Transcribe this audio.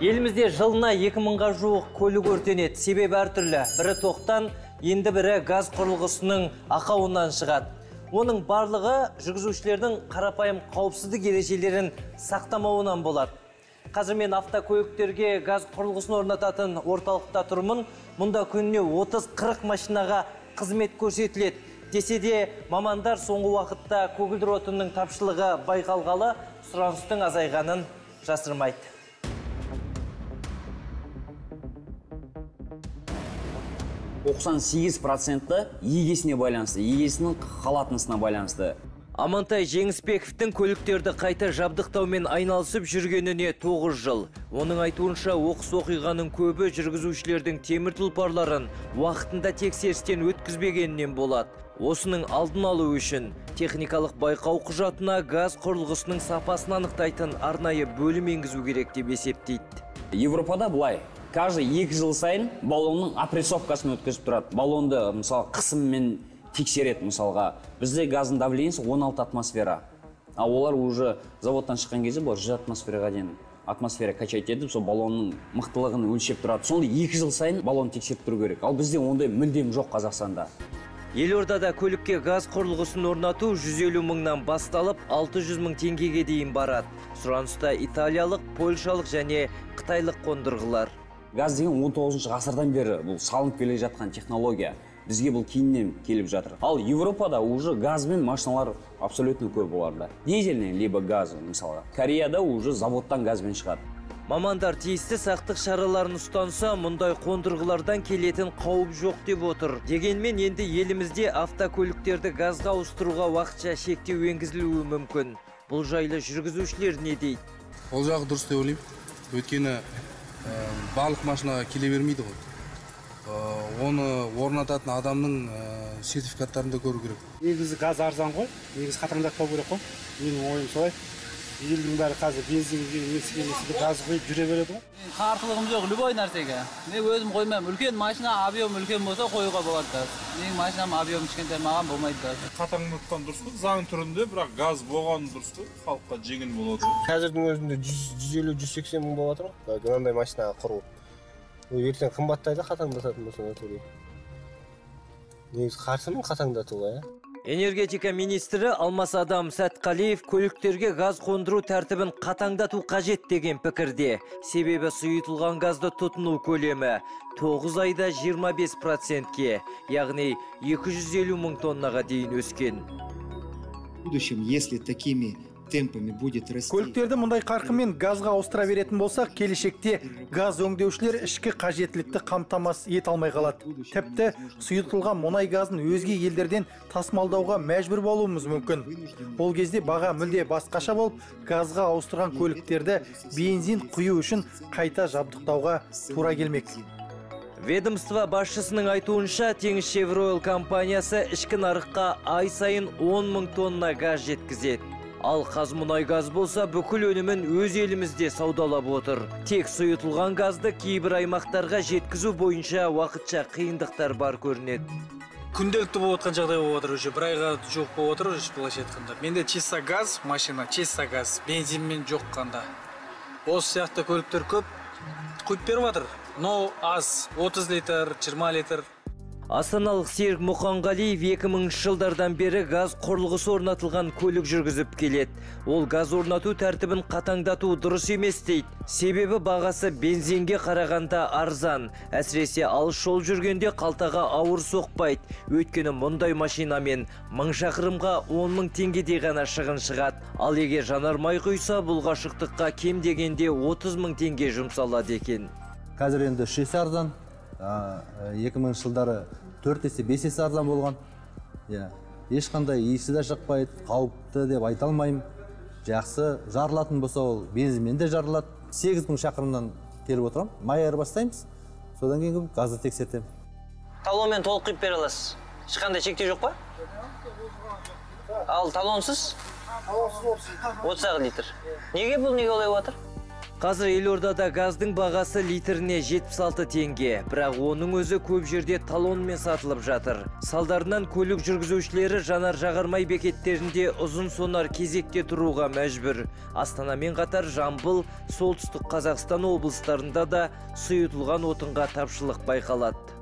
Елімізде жылына 2000-ға жуық көлік өртенеді. Себебі әртүрлі. Бірі тоқтан, енді бірі газ құрылғысының ақауынан шығады. Оның барлығы жүргізушілердің қарапайым қауіпсіздік ережелерін сақтамауынан болады. Қазір мен автокөліктерге газ құрылғысын орнататын орталықта тұрмын. Мұнда күніне 30-40 машинаға қызмет көрсетіледі. Десе де мамандар соңғы уақытта көгілдір отынның тапшылығы байқалғалы сұраныстың азайғанын жасырмайды. 98% егесіне байланысты, егесінің халатынысына байланысты. Амантай Жеңісбековтің көліктерді қайта жабдықтаумен айналысып жүргеніне 9 жыл. Оның айтуынша, оқыс оқиғаның көбі жүргізушілердің темір тұлпарларын уақытында тексерістен өткізбегенінен болады. Осының алдын алу үшін техникалық байқау құжатына газ құрылғысының сапасын анықтайтын арнайы бөлім енгізу керек деп есептейді. Европада былай. Каждый 2 жыл сайын баллонның опрессовкасын өткізіп тұрады. Баллонды, мысалы, қысыммен тексереді, мысалға. Бізде газдың давлениесі 16 атмосфера. А олар уже заводтан шыққан кезде бұлар 100 атмосфераға дейін атмосфера качать етіп, сол баллонның мықтылығын өлшеп тұрады. Сонда 2 жыл сайын баллон тексеріп тұру керек. Ал бізде ондай мүлдем жоқ Қазақстанда. Елордада көлікке газ құрылғысын орнату 150 мыңнан басталып, 600 мың теңгеге дейін барады. Сұраныста италиялық, польшалық және қытайлық қондырғылар. Газ деген 19 ғасырдан бері бұл салынып келе жатқан технология. Бізге бұл кейіннен келіп жатыр. Ал Европада уже газбен машиналар абсолютно көп оларда. Дизельный либо газ, мысалға. Кореяда уже заводтан газбен шығады. Мамандар тиісті сақтық шараларын ұстанса, мұндай қондырғылардан келетін қауіп жоқ деп отыр. Дегенмен енді елімізде автокөліктерді газға ауыстыруға уақытша шектеу енгізілуі мүмкін. Бұл жайлы жүргізушілер не дейді? Ол жағы дұрыс деп ойлаймын. Өйткені барлық машинаға келе бермейді ғой. Оны орнататын адамның сертификаттарын да көру керек. Негізі газ арзан ғой, негізі қатаңдатпау керек қой. Менің ойым солай. Елдің бәрі қазір бензинге, несіге газ құйып жүре береді ғой. Қарсылығым жоқ любой нәрсеге. Мен өзім қоймаймын. Үлкен машина объем үлкен болса қоюға болады газ. Менің машинам объем кішкентай, маған болмайды газ. Қатаңдатқан дұрыс қой, заң түрінде, бірақ газ болған дұрыс қой, халыққа жеңіл болады. Қазірдің өзінде 150-180 мың болып жатыр ғой. Мынандай машинаға құру. Ертең қымбаттайды қатаңдататын болса натуре. Негізі қарсымын қатаңдатуға, иә. Энергетика министрі Алмас Адам Сәтқалиев көліктерге газ қондыру тәртібін қатаңдату қажет деген пікірде. Себебі сұйытылған газды тұтыну көлемі 9 айда 25%-ке, яғни 250 мың тоннаға дейін өскен. В будущем, если такими темпами будет расти. Көліктерді мұндай қарқынмен газға ауыстыра беретін болсақ, келешекте газ өңдеушілер ішкі қажеттілікті қамтамасыз ете алмай қалады. Тіпті сұйытылған мұнай газын өзге елдерден тасымалдауға мәжбүр болуымыз мүмкін. Ол кезде баға мүлде басқаша болып, газға ауыстырған көліктерді бензин құю үшін қайта жабдықтауға тура келмек. Ведомство басшысының айтуынша, Теңізшевройл компаниясы ішкі нарыққа ай сайын 10 мың тонна газ жеткізеді. Ал Қазмұнайгаз болса, бүкіл өнімін өз елімізде саудалап отыр. Тек сұйытылған газды кейбір аймақтарға жеткізу бойынша уақытша қиындықтар бар көрінеді. Күнделікті болып отқан жағдай болып отыр, уже бір айға жоқ болып отыр, уже былайша айтқанда. Менде чисто газ машина, чисто газ, бензинмен жоқ қанда. Осы сияқты көліктер көп құйып беріп жатыр, но аз, 30 литр, 20 литр. Астаналық Серік Мұқанғалиев 2000 жылдардан бері газ құрылғысы орнатылған көлік жүргізіп келеді. Ол газ орнату тәртібін қатаңдату дұрыс емес дейді. Себебі бағасы бензинге қарағанда арзан. Әсіресе алыс жол жүргенде қалтаға ауыр соқпайды. Өйткені мұндай машинамен 1000 шақырымға 10 мың теңгедей ғана шығын шығады. Ал егер жанармай құйса, бұл қашықтыққа кем дегенде 30 мың теңге жұмсалады екен. Қазір енді 3 есе арзан. 2000 жылдары 4 есе, 5 есе арзан болған. Ешқандай иісі де шықпайды, қауіпті деп айта алмаймын. Жақсы, жарылатын болса ол бензинмен де жарылады. 8000 шақырымнан келіп отырамын, май айырбастаймыз, содан кейін газды тексертемін. Талонмен толық құйып бере аласыз. Ешқандай шектеу жоқ па? Ал талонсыз? 30 литр. Неге бұл, неге олай отыр? Қазір елордада газдың бағасы литріне 76 теңге, бірақ оның өзі көп жерде талонмен сатылып жатыр. Салдарынан көлік жүргізушілері жанар жағармай бекеттерінде ұзын сонар кезекте тұруға мәжбүр. Астанамен қатар Жамбыл, Солтүстік Қазақстан облыстарында да сұйытылған отынға тапшылық байқалады.